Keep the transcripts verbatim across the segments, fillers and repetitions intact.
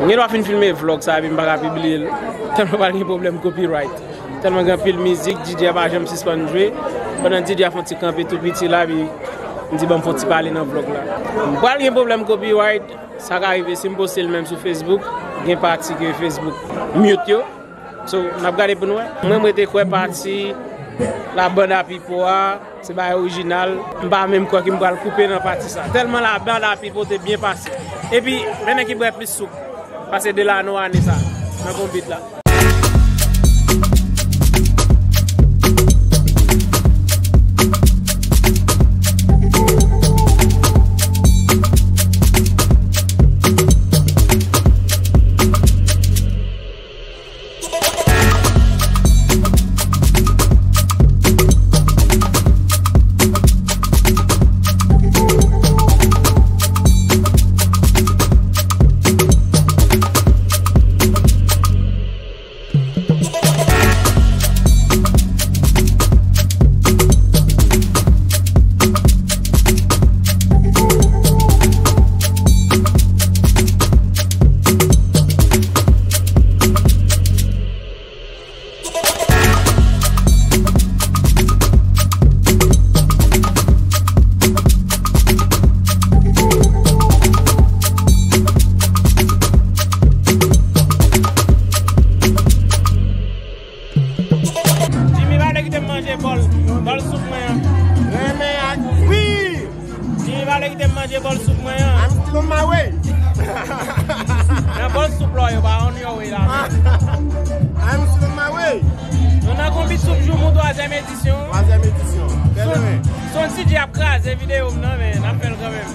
Gen dwa fin filme vlog sa, epi m pa ka pibliye l. Tèlman pral gen pwoblèm copyright. Tèlman gen anpil mizik, D J a pa janm sispann jwe. Pandan D J a fè yon ti kanpe tou piti la, epi m di, "Ban m fè yon ti pale nan vlog la." M pral gen pwoblèm copyright, sa ka rive si m poste l menm sou Facebook, gen pati ke Facebook mute yo. So, n ap gade pou n wè. Mwen, m rete kwè pati la banda pipo a, se bagay orijinal. M pa menm kwè ke m pral koupe nan pati sa. Tèlman la banda pipo te byen pase. Epi, men nèg ki bwè plis soup. Pase Delano ane sa, nan konbit la. Jimmy pa vle kite m manje bòl, bòl soup mwen an. Renmen ak, wi! Jimmy pa vle kite m manje bòl soup mwen an. I'm still on my way. Nan bòl soup la, yo pa on your way la. I'm still on my way. Nou nan konbit soup joumou twazyèm edisyon. Twazyèm edisyon. Bèl mwen. Son D J ap kraze videyo m nan, men n ap fè l kanmenm.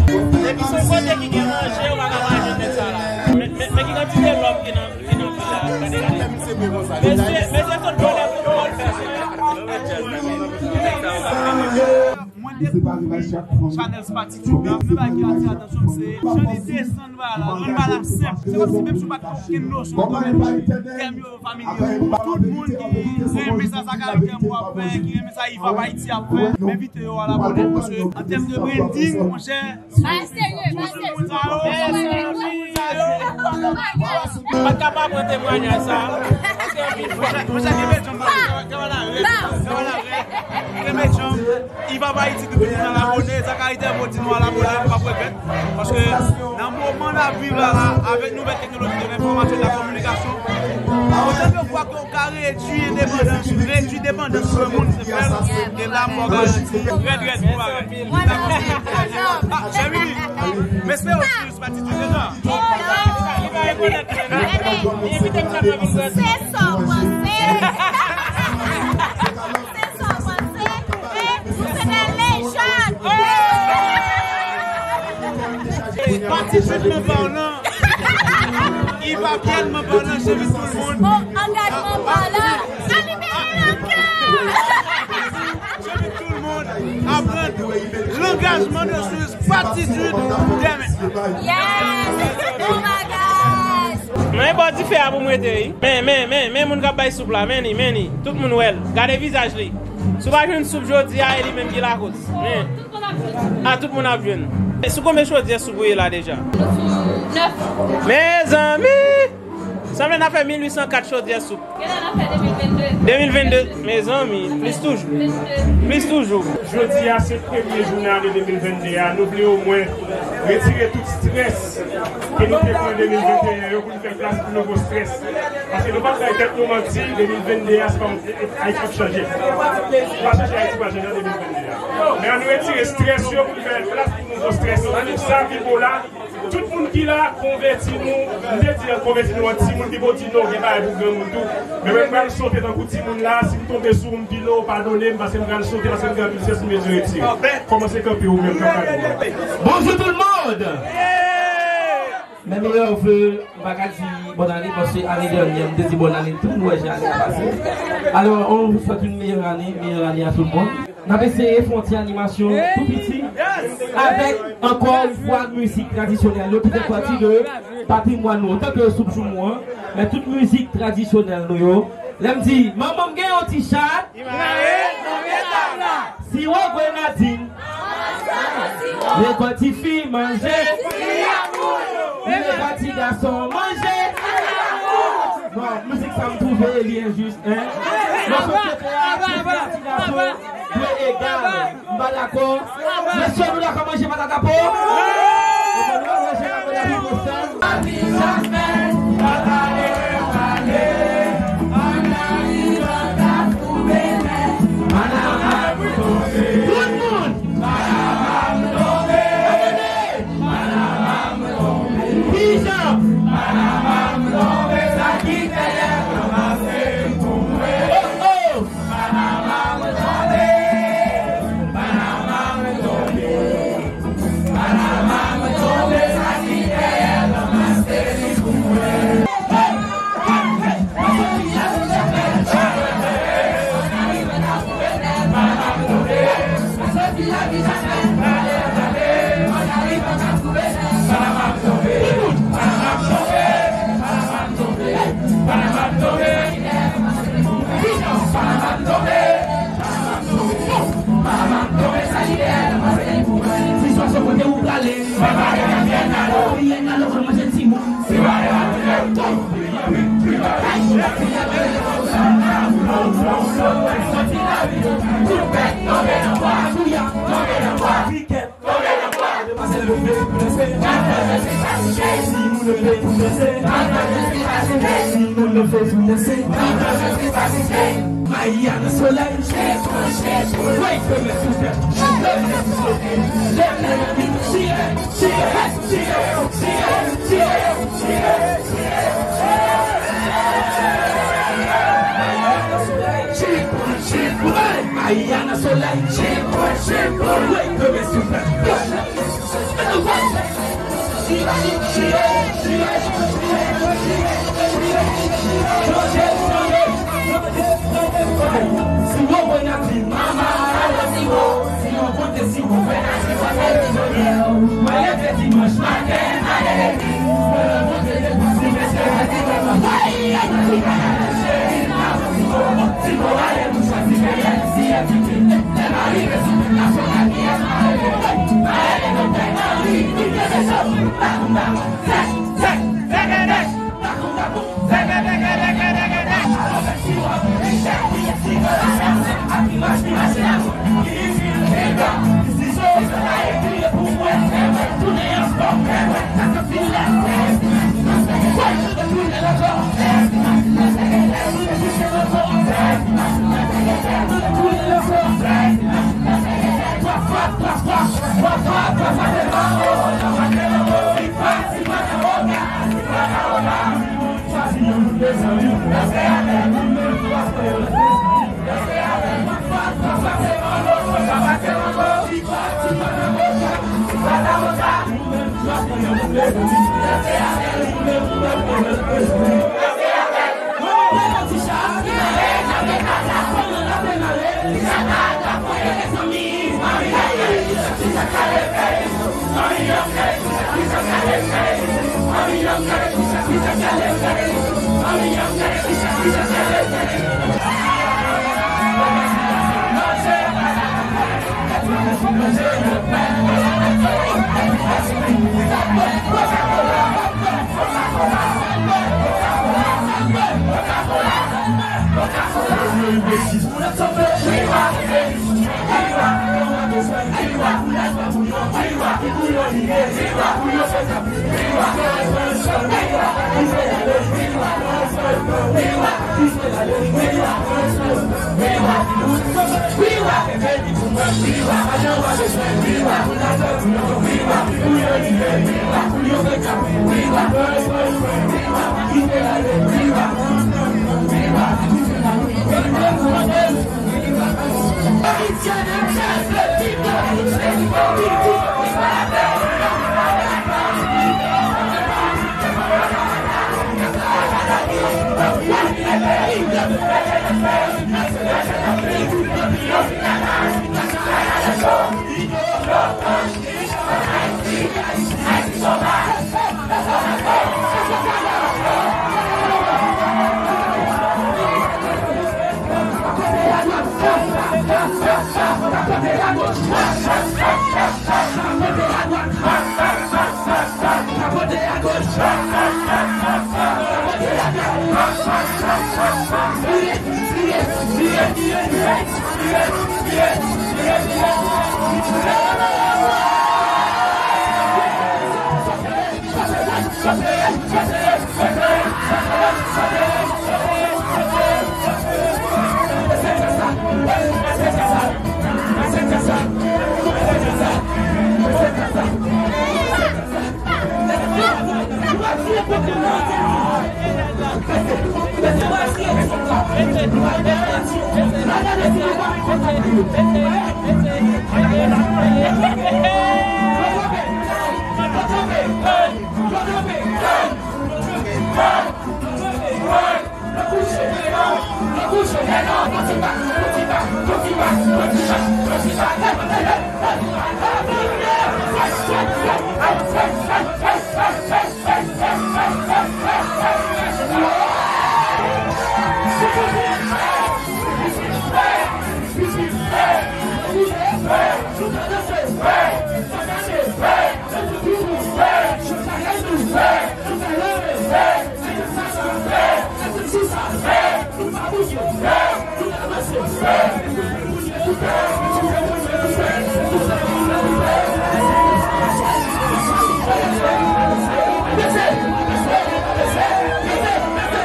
Depi son kote ki gen manje, ou pa ka manje nèg sa la. Men, men, men ki kantite lòm ki nan, ki nan vil la. Gade, gade. Mesye, mesye sot vòlè pou vòlè. Mwen depi chanèl Spatitude la, men bagay ki atire atansyon m se jan li desann bagay la, rann bagay la senp. Se kòmsi menm si w pa t gen okenn nosyon de domèn, tèm yo, familye yo. Tout moun ki renmen sa Zacharie Thermo ap fè, ki renmen sa Iva Haïti ap fè, m envite yo al abòne, paske an tèm de branding, monchè, pa serye, pa serye. Tout moun sa yo, tout moun sa yo, pa t kapab pran temwayaj sa, paske anpil fwa. Monchè, kenbe djanm, kenbe djanm. Iva Haïti, tout moun al abòne, Zacharie Thermo di nou al abòne, nou p ap regrèt. Paske nan moman n ap viv la, la, avèk nouvèl teknoloji de lenfòmasyon e de la kominikasyon, otan de fwa ke w ka redui endepandans, redui depandans sou yon moun, se fè l, e la mò garanti. Rèd, rèd, bon bagay. Ah, Jeremy, m espere w swiv Spatitude deja. Se sa w panse? E, nou se de lejann. Spatitude, men palan. Iva Haïti, men palan, Jeremy, tout moun. Oh, angajman palan. Jeremy, tout moun. Aprann langajman de swiz. Spatitude dèmen. Yes! Bon bagay! Men bò dife a pou m rete, wi. Men, men, men, men moun k ap bay soup la, men li, men li. Tout moun wè l. Gade vizaj li. Si w pa jwenn soup jodi a, e li menm ki lakoz. Men. Tout moun ap jwenn. A, tout moun ap jwenn. E sou konbyen chodyè soup ou ye la deja? Nou sou nèf. Mezanmi! Sanble n ap fè mil uit san kat chodyè soup. Genlè n ap fè de mil vennde. De mil vennde, mezanmi, plis toujou. Vennde. Plis toujou. Jodi a, se premye jounen ane de mil vennde a. Nou vle omwen retire tout strès ke nou te pran de mil venteyen yo pou n fè plas pou nouvo strès. Paske nou p ap bay tèt nou manti, de mil vennde a, se pa yon Ayiti k ap chanje. Pa chanje Ayiti, pa chanje an de mil vennde a. Men ann nou retire strès yo pou n fè plas pou nouvo strès. Sa ki bon la, tout moun ki la, konvèti nou. M te di an konvèti nou an timoun, Pipo di non, gen bagay pou granmoun tou. Men mwen m pral sote tankou timoun la, si m tonbe sou ou, m pile w, padone m, paske m pral sote, paske m gen anpil strès, m bezwen retire. Kòmanse kanpe ou menm k ap gade m. Bonjour tout le monde! Mes meilleurs vœux, m pa ka di bòn ane, paske ane dènyè, m te di bòn ane, tout moun wè jan ane a pase. Alors, on vous souhaite une meilleure année, meilleure année à tout le monde. N ap eseye fè yon ti animasyon tou piti avèk, ankò yon fwa, mizik tradisyonèl yo ki fè pati de patrimwàn nou antanke Soup Joumou an, men tout mizik tradisyonèl nou yo. Lè m di, manman m gen yon ti chat, siwo grenadin, lekòl tifi manje, lekòl ti gason manje. Li enjis, en? Nan sosyete a, tout ti gason dwe egal. M pa dakò. Mesye, nou dakò manje patat a po? Ebyen, nou manje la, manje la, pi bosal. Tout moun! Kijan? Oh, oh! Mayi a nan solèy. Wake the messenger. Let me see it. Mayi a nan solèy. Wake the messenger. Siwo grenadye, mama, siwo, siwo pote siwo grenadye, pote siwo. Mwen leve dimanch maten, ale legliz, mwen rankontre de pastè, mesye, mwen di, mwen pa cheri, mwen pa siwo, siwo, ale nou chwazi peye, si e pitit, lè m arive sou plas nasyonal, kiyès m a rele? M a rele Doktè Henry, li te desann, pa konn pa konn.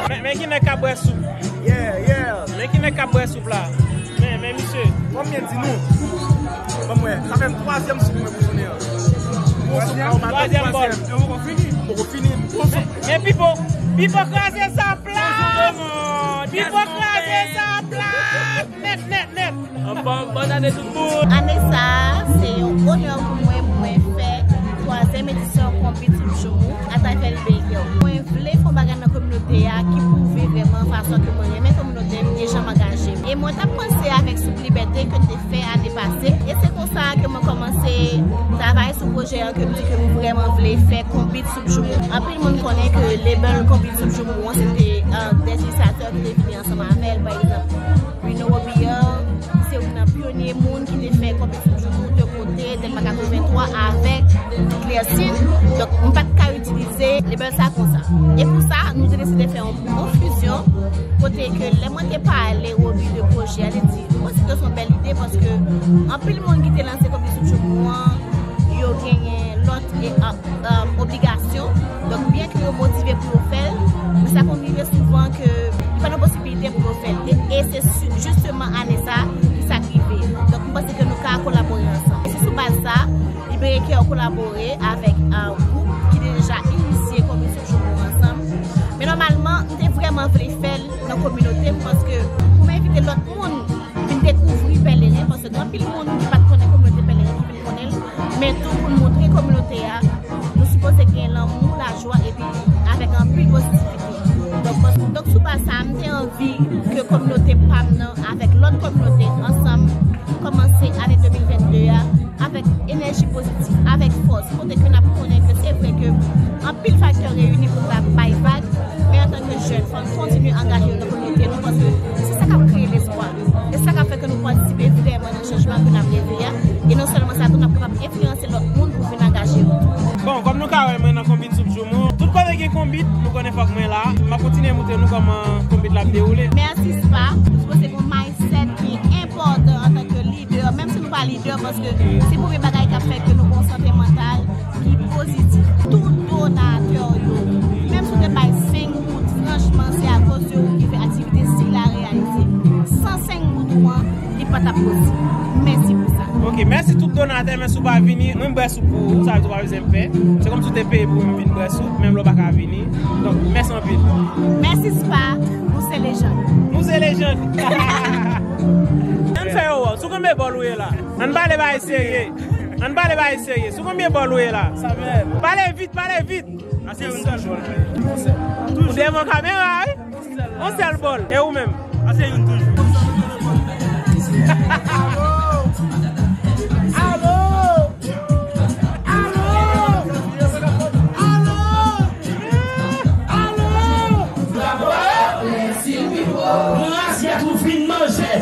Men, men ki nèg k ap bwè soup. Yeah, yeah. Men ki nèg k ap bwè soup la. Men, men misye. Konbyen di nou? Ban m wè. Sa fè m twazyèm soup mwen pou jounen an. Bon soup la, ou maten twazyèm bòl. Twazyèm. Yo poko fini. Poko fini. Bon soup. Men Pipo, Pipo kraze sa plat. Pipo kraze sa plat. Nèt, nèt, nèt. Anfòm, bòn ane tout moun. Ane sa a, se yon onè pou mwen pou mwen fè twazyèm edisyon Konbit Soup Joumou atravè Liberté. Mwen vle fè yon bagay nan kominote a ki pwouve vrèman fason ke mwen renmen kominote m e jan m angaje m. E mwen t ap panse avèk Soup Liberté ke n te fè ane pase. E se konsa ke mwen kòmanse travay sou pwojè an ke m di ke m vrèman vle fè Konbit Soup Joumou. Anpil moun konnen ke label Konbit Soup Joumou an, se te, euh, de inisyatè ki te vini ansanm avè l, pa egzanp, Bruno Robillard, ki se youn nan pyonye moun ki te fè Konbit Soup Joumou de kote Dèlma katrevenntwa avèk Clercine. Donk, m pa t ka itilize label sa konsa. E pou sa, nou te deside fè yon, yon fizyon, kote ke lè mwen te pale Roby de pwojè a, li di, "Mwen panse ke se yon bèl ide, paske anpil moun ki te lanse Konbit Soup Joumou an, yo genyen lòt e, a, um, obligasyon. Donk, byen ke yo motive pou yo fè l, men sa konn rive souvan ke li pa nan posibilite pou yo fè l." E, e se si-, jisteman ane sa a ki sa k rive. Donk, m panse ke nou ka kolabore ansanm. E se sou baz sa a, Libere Kè kolabore avèk, uh, gwoup ki te deja inisye Konbit Soup Joumou ansanm. Men nòmalman, m te vrèman vle fè l nan kominote m, paske pou m envite lòt moun vin dekouvri Pèleren, paske gen anpil moun ki pa t konnen kominote Pèleren ki vin konnen l, men tou pou n montre kominote a, nou sipoze gen lanmou, lajwa, epi avèk anpil pozitivite. Donk, donk, sou baz sa a, m te anvi ke kominote pa m nan, avèk lòt kominote, ansanm, kòmanse ane de mil vennde a, avèk enèji pozitif, avèk fòs, kote ke n ap konnen ke se vre ke anpil faktè reyini pou n ta bay vag, men antanke jèn, fò n kontinye angaje nou nan kominote nou, paske se sa k ap kreye lespwa. E sa k ap fè ke nou patisipe vrèman nan chanjman ke n ap leve a. E non sèlman sa, tou n ap kapab enfliyanse lòt moun pou vin angaje yo tou. Bon, kòm nou ka wè, mwen nan Konbit Soup Joumou. Tout kote gen konbit, nou konnen fòk mwen la. M ap kontinye montre nou kòman konbit la ap dewoule. Mèsi Spa, nou sipoze gen yon mindset ki enpòtan antanke lidè, menm si nou pa lidè, paske se premye bagay k ap fè ke nou gen yon sante mantal ki pozitif. Tout donatè yo, menm si w te bay senk goud, franchman, se akoz de ou ki fè aktivite sila reyalize. San senk goud ou an, li pa t ap posib. Mèsi pou sa. Ok, mèsi tout donatè, men si w pa vini, mwen m bwè soup pou ou, sa vle di w pa bezwen m pè. Se kòmsi w te peye pou mwen vin bwè soup, menm lè w pa ka vini. Donk, mèsi anpil. Mèsi Spa, nou se lejann. Nou se lejann. Ann fè yo wè w, sou konbyen bòl ou ye la? Ann pale bagay serye. Ann pale bagay serye. Sou konbyen bòl ou ye la? Samuel. Pale vit, pale vit. Ase youn sèl bòl. Ou devan kamera, wi? Yon sèl bòl. E ou menm? Ase youn toujou. Alo! Alo! Alo! Alo! Alo! Pran asyèt ou vin manje.